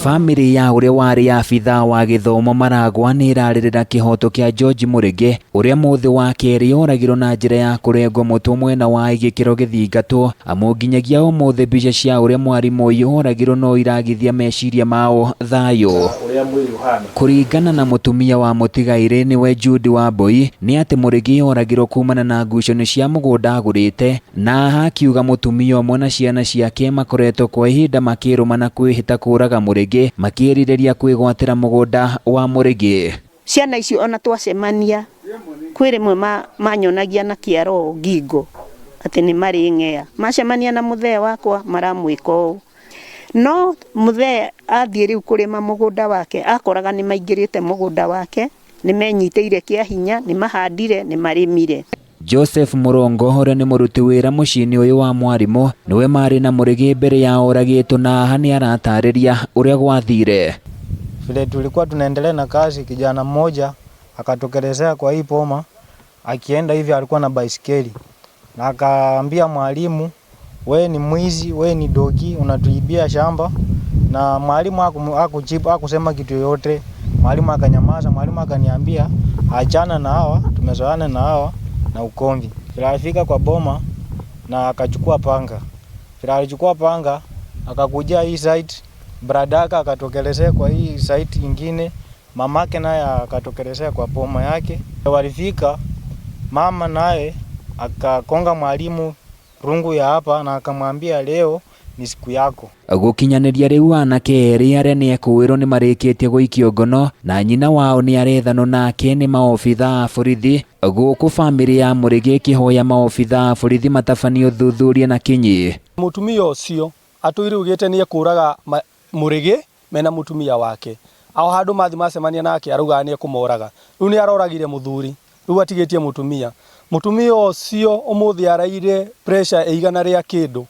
Bamĩrĩ ya ũrĩa warĩ abithaa wa gĩthomo Maragwa nĩ ĩrarĩrĩra kĩhoto kĩa George Mũrĩngĩ ũrĩa mũthĩ wa kerĩ oragirwo na njĩra ya kũrengwo mũtwe mwena wa gĩkĩro gĩthingatwo amu nginyagia ũmũthĩ mbica cia ũrĩa mwarimũ ũyũ oragirwo no iragithia meciria mao thayũ. Kũringana na mũtumia wa mũtigairĩ nĩwe Jude Wambui nĩ atĩ Mũrĩngĩ oragirwo kumana na ngucanio cia mũgũnda agũrĩte na aha akiuga mũtumia ũmwe na ciana ciake makoretwo kwa ihinda makĩrũma na kwĩhĩta kũraga Mũrĩngĩ makĩĩrirĩria kwĩgwatĩra mũgũnda wa Mũrĩngĩ. Ciana icio ona twacemania kwĩ rĩmwe manyonagia na kĩara ngingo atĩ nĩ marĩng'ea macemania na mũthee wakwa maramwĩka ũũ no mũthee athiĩ rĩu kũrĩma mũgũnda wake akoraga nĩ maingĩrĩte mũgũnda wake nĩ menyitĩire kĩa hinya nĩ mahandire nĩ marĩmire. Joseph Mũrongo ũrĩa nĩ mũruti wĩra mũciĩ-inĩ ũyũ wa mwarimũ nĩwe marĩ na Mũrĩgĩ mbere ya oragĩtwo na aha nĩ aratarĩria ũrĩa gwathire. Vile tulikuwa tunaendelea na kazi, kijana mmoja akatokelezea kwa hii poma, akienda hivi alikuwa na baisikeli na akaambia mwalimu, we ni mwizi, we ni doki, unatuibia shamba. Na mwalimu hakujibu, hakusema kitu yoyote. Mwalimu akanyamaza. Mwalimu akaniambia achana na hawa, tumezoeana na hawa na ukomvi. Vile alifika kwa boma na akachukua panga. Vile alichukua panga akakuja hii site, bradaka akatokelezea kwa hii site ingine, mamake naye akatokelezea kwa boma yake. Walifika mama naye akakonga mwalimu rungu ya hapa na akamwambia leo ni siku yako. Gũkinyanĩria rĩu anake erĩ arĩa nĩ ekũĩrwo nĩ marĩkĩtie gũikio ngono na nyina wao nĩ arethanwo nake nĩ maobitha a borithi gũkũ bamĩrĩ ya Mũrĩgĩ ĩkĩhoya maobitha a borithi matabanie ũthuthuria na kinyi. Mũtumia ũcio atũire ugĩte nĩ ekũraga Mũrĩgĩ mena mũtumia wake ao handũ mathi macemania nake araugaga nĩ ekũmoraga rĩu nĩ aroragire mũthuri rĩu atigĩtie mũtumia mũtumia ũcio ũmũthĩ araire pressure ĩigana rĩa kĩndũ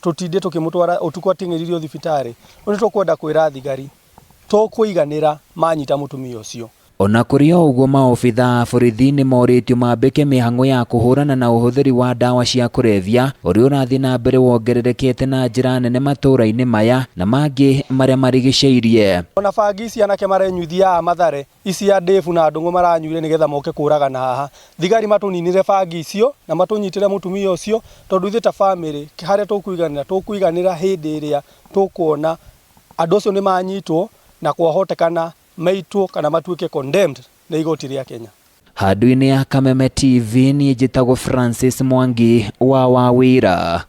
tũtinde tũkĩmũtwara ũtukũ ateng'eririo thibitarĩ rĩu nĩ tũkwenda kwĩra thigari tũkũiganĩra manyita mũtumia ũcio. Ona kũrĩ o ũguo maobitha a borithi nĩ morĩtio mambĩke mĩhang'o ya kũhũrana na ũhũthĩri wa ndawa cia kũrebia ũrĩa ũrathiĩ na mbere wongererekete na njĩra nene matũũra-inĩ maya na mangĩ marĩa marigicĩirie. Ona bangi ici anake marenyuithia haha Mathare ici ya Dave na Ndũng'ũ maranyuire nĩgetha moke kũragana haha thigari matũninire bangi icio na matũnyitĩre mũtumia ũcio tondũ ithuĩ ta bamĩrĩ harĩa tũkũiganĩra tũkũiganĩra hĩndĩ ĩrĩa tũkuona andũ acio nĩ manyitwo na kwahotekana maitwo kana matuĩke condemned nĩ igoti rĩa Kenya. Handũ-inĩ ya Kameme TV niĩ njĩtagwo Francis Mwangi wa Wawĩra.